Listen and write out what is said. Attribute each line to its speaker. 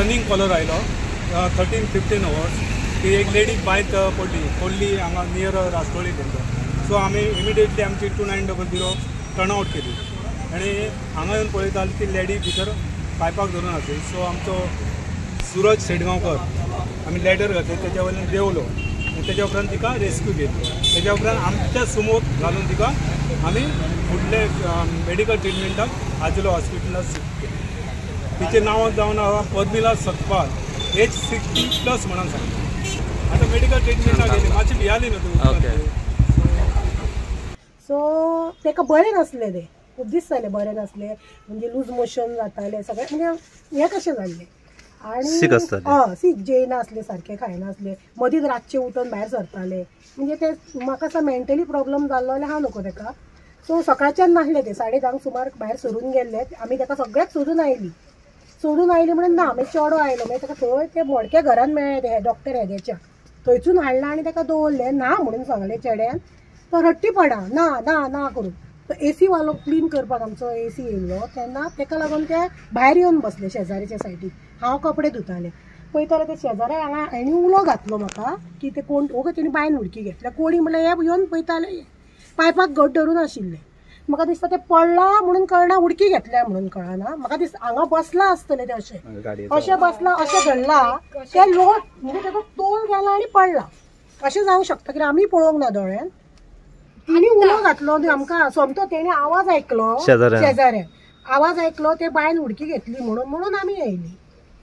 Speaker 1: Running collar आयलो 13:15 hours की एक लेडी बांयत पडली हांगा नियर रासवळी तेंचो. सो आमी इमिडिएटली आमची 2900 टर्न आवट केली आनी हांगा येवन पळयता जाल्यार ती लेडी भितर पायपाक धरून आसली. सो आमचो सुरज शेटगांवकर आमी लॅडर घातले तेच्या वयल्यान देंवलो आनी तेच्या उपरांत तिका रेस्क्यू केली. तेच्या उपरांत आमच्या सुमोत घालून तिका आमी फुडले मेडिकल ट्रिटमेंटाक आजिलो हॉस्पिटलाक शिफ्ट केली. तिचें नांव जावन आसा पद्मिला सतपाल, एज 60+ म्हणून सांगता. आतां मेडिकल ट्रिटमेंटाक गेली, मातशी भियाली न्हू तूं.
Speaker 2: सो ताका बरें नासलें, तें खूब दीस जाले बरें नासलें, म्हणजे लूज मोशन जातालें सगळें, म्हणजे हें कशें जाल्लें आनी हय सीक, जेयनासलें सारकें, खायनासलें, मदींच रातचें उठून भायर सरतालें. म्हणजे तें म्हाका असो मेंटली प्रॉब्लम जाल्लो जाल्यार हांव नको ताका. सो सकाळच्यान नासलें तें, 10:30 सुमार भायर सरून गेल्लें. आमी ताका सगळ्याक सोदून आयली, सोडून आयली म्हणून ना, मागीर चेडो आयलो, मागीर ताका थंय ते मोडक्या घरान मेळ्ळें, ते डॉक्टर हेद्याच्या थंयसून हाडला आनी ताका दवरलें. ना म्हणून सांगलें चेड्यान, तो रट्टी पडा ना ना ना करून. तो एसी वालो क्लीन करपाक आमचो एसी येयल्लो तेन्ना ताका लागून ते भायर येवन बसले शेजारीच्या सायडीक. हांव कपडे धुतालें, पळयताले ते शेजारी हांगा हेणी उलो घातलो म्हाका की ते कोण ओगे तेणी बांयन उडकी घेतल्या कोणी म्हणल्यार हे येवन पळयताले, पायपाक घट धरून आशिल्ले. म्हाका दिसता ते पडला म्हणून कळना, उडकी घेतल्या म्हणून कळना. म्हाका दिसता हांगा बसला आसतलें तें, अशें अशें बसला, अशें धरला ते लोट, म्हणजे ताका तोल गेला आनी पडला अशें जावंक शकता, कित्याक आमी पळोवंक ना दोळ्यान. आनी उलो घातलो न्हू आमकां, सोमतो तेणी आवाज आयकलो, शेजाऱ्यान आवाज आयकलो, ते बांयन उडकी घेतली म्हणून आमी आयली.